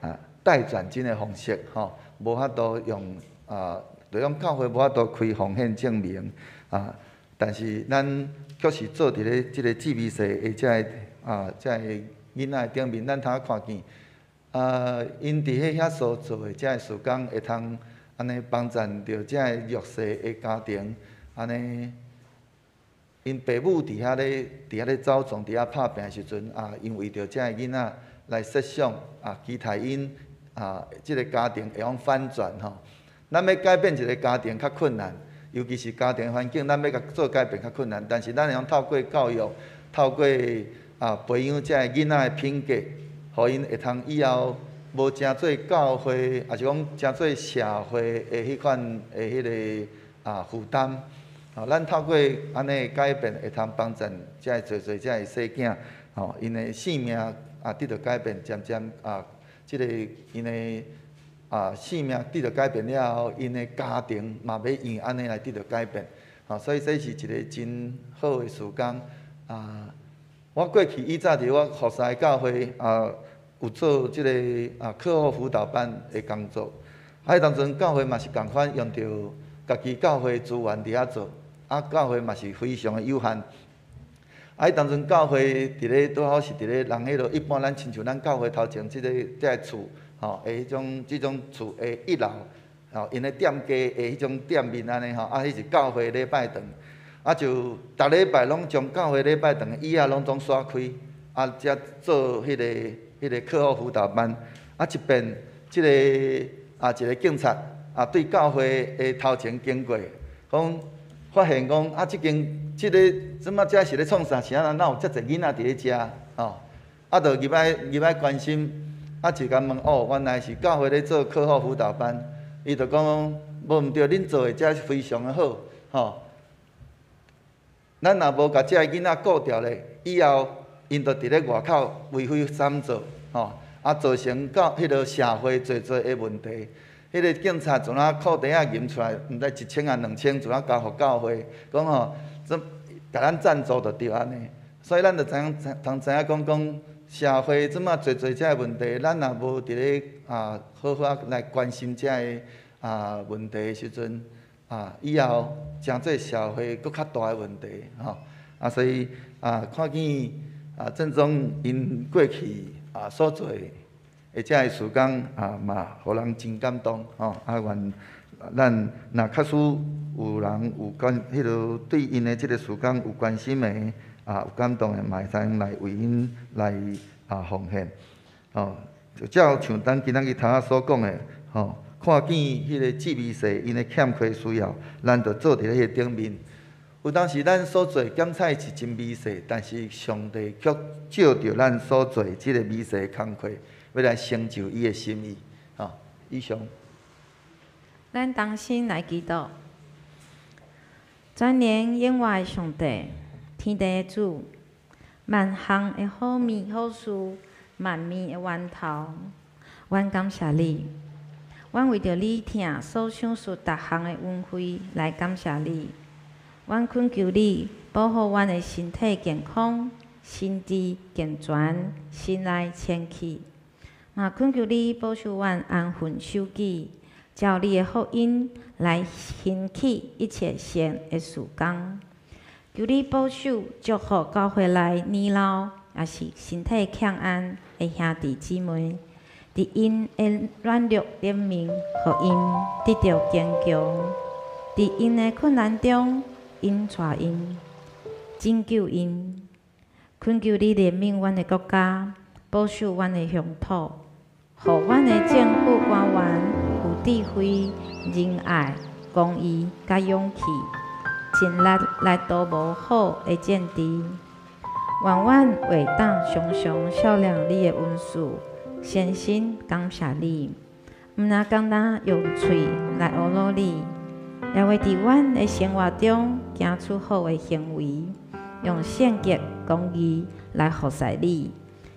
啊，代轉金的方式，吼，無法度用啊，就用教會無法度開奉獻證明，啊，但是咱卻是做佇咧這个志微細的這个啊，這个囡仔頂面，咱通看見，啊，𪜶佇彼遐所做的這个事工，會通按呢幫贊著這个弱勢的家庭，按呢，𪜶爸母佇遐咧走傱，佇遐拍拚的時陣，啊，𪜶為著這个囡仔來設想，啊，期待𪜶啊，這个家庭會用反轉吼。咱欲改變一个家庭較困難，尤其是家庭環境，咱欲共做改變較困難。但是咱會用透過教育，透過啊培養這个囡仔的品格，予𪜶會通以後無誠做教會，抑是講誠做社會的彼款的彼个啊負擔。啊，咱透過按呢改變，會通幫助遮个濟濟遮个細囝，吼，𪜶的性命啊得著改變，漸漸啊，這个𪜶的啊性命得著改變了後，𪜶的家庭嘛欲因為按呢來得著改變，吼，所以這是一个真好的事工啊。我過去以前佇我服侍的教會啊，有做這个啊課後輔導班的工作，啊，彼當陣教會嘛是仝款用著家己教會資源佇遐做，啊，教會嘛是非常的有限。啊，彼當陣教會佇咧拄好是佇咧人彼落，一般咱親像咱教會頭前這個厝，吼，的彼種這種厝的一樓，吼，𪜶的店家的彼種店面按呢吼，啊，彼是教會禮拜堂，啊，就逐禮拜攏將教會禮拜堂的椅仔攏總刷開，啊，才做彼個課後輔導班，啊，一遍這個啊一個警察啊對教會的頭前經過，講發現講啊，這間這個怎啊這是咧創啥？是按怎哪有遮濟囡仔佇咧遮？吼，啊，就入來關心，啊，一共問哦，原來是教會咧做課後輔導班，伊就講無毋對，恁做的這非常的好，吼。咱若無共這个囡仔顧著咧，以後𪜶就佇咧外口為非作歹，吼，啊，造成到彼个社會濟濟的問題。彼个警察從那褲袋仔揜出來，毋知1000啊2000，從那交予教會，講吼，這共咱贊助就對按呢。所以咱就知影，通知影講講社會這麼濟濟這个問題，咱若無佇咧啊好好來關心這个啊問題的時陣，啊以後成做社會閣較大的問題，吼。啊，所以啊看見啊鄭總𪜶過去啊所做的這个事工啊，嘛予人真感動，吼。啊，願咱若確實有人有關彼落對𪜶的這个事工有關心的，啊有感動的，嘛會使來為𪜶來啊奉獻，吼。就照像咱今仔日頭仔所講的，吼，看見彼个至微細𪜶的欠缺需要，咱就做佇咧彼个頂面。有當時咱所做檢採是真微細，但是上帝卻照著咱所做這個微細的工課，欲來成就伊的心意。吼，以上。咱同心來祈禱，全能永活的上帝，天地的主，萬項的好物好事，萬物的源頭，阮感謝你。阮為著你疼所賞賜逐項的恩惠來感謝你。阮懇求你保護阮的身體健康、心智健全、心內清氣。嘛懇求你保守阮安分守己，照你的福音來興起一切善的事工。求你保守祝福教會內年老抑是身體欠安的兄弟姊妹，佇𪜶的軟弱頂面，予𪜶得著堅強；佇𪜶的困難中，𪜶帶𪜶，拯救𪜶。懇求你憐憫阮的國家，保守阮的鄉土，予阮的政府官員有智慧、仁愛、公義佮勇氣，盡力來圖謀好的政治。願阮會當常常想念你的恩賜，誠心感謝你。毋若干焦用喙來呵咾你，也會佇阮的生活中行出好的行為，用聖潔公義來服侍你。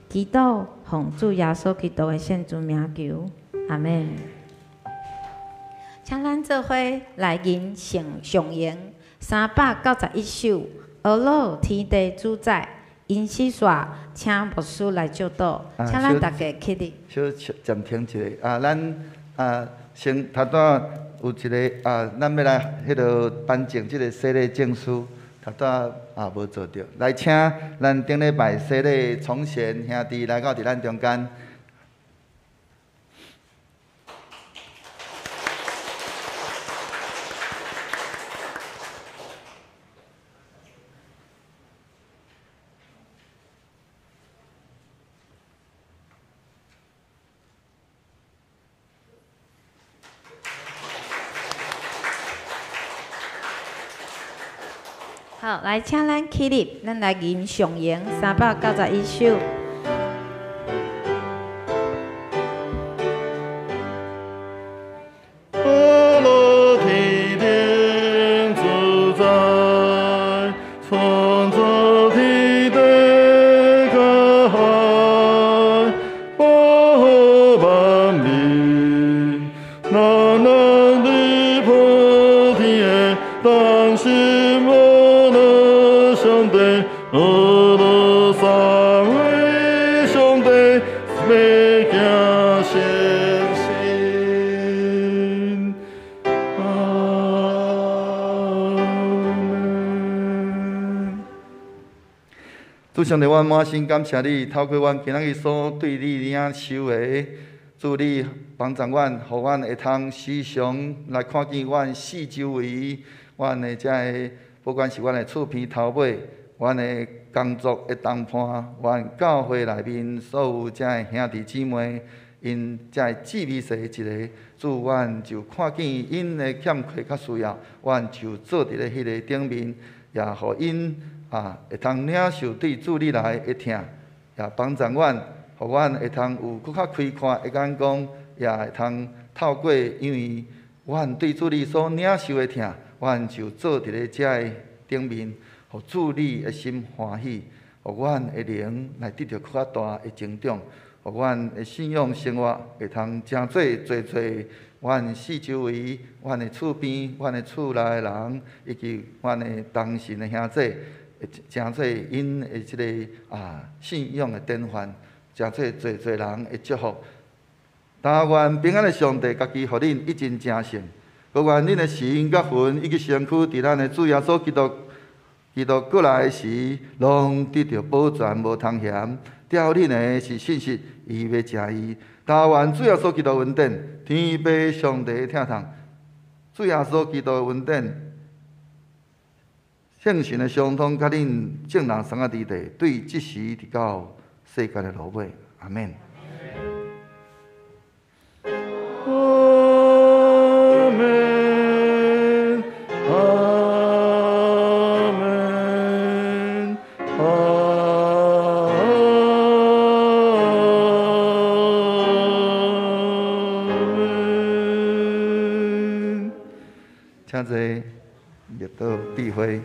祈禱奉主耶穌基督的聖尊名求，阿們。請咱做伙來吟上上詠391首，呵咾天地主宰，音詩煞，請牧師來祝禱，請咱大家起立。小暫停一下啊，咱啊先頭拄有一个啊，咱欲來彼落頒贈這个洗禮證書，頭拄啊無做著，來請咱頂禮拜洗禮崇賢兄弟來到佇咱中間。好，來請咱起立，咱來吟上詠391首。主上帝，阮滿心感謝你，透過阮今仔日所對你領受的，主你幫助阮，予阮會通時常來看見阮四周圍，阮的遮个，不管是阮的厝邊頭尾，阮的工作的同伴，阮教會內面所有遮个兄弟姊妹，𪜶遮个姊妹說一个，主阮就看見𪜶的欠缺佮需要，阮就做佇咧彼个頂面，也予𪜶會通領受對主你來的疼，也幫助阮，予阮會通有閣較開闊的眼光，也會通透過，因為阮對主你所領受的疼，阮就做佇咧遮个頂面，予主你的心歡喜，予阮的靈來得著閣較大的成長，予阮的信仰生活會通誠做濟濟，阮四周圍、阮的厝邊、阮的厝內的人，以及阮的同信的兄弟，會誠做𪜶的這个信仰的典範，誠做濟濟人的祝福。但願平安的上帝家己予恁一盡成聖，閣願恁的心佮魂以及身軀，佇咱的主耶穌基督閣來時，攏得著保全無通嫌。吊恁的是信實，伊欲成伊。但願主耶穌基督恩典，天父上帝的疼痛，主耶穌基督的恩典，聖神的相通，佮恁眾人相佮佇地，對這時直到世界的落尾。阿們。阿們，阿們，阿們。請坐，列倒閉會。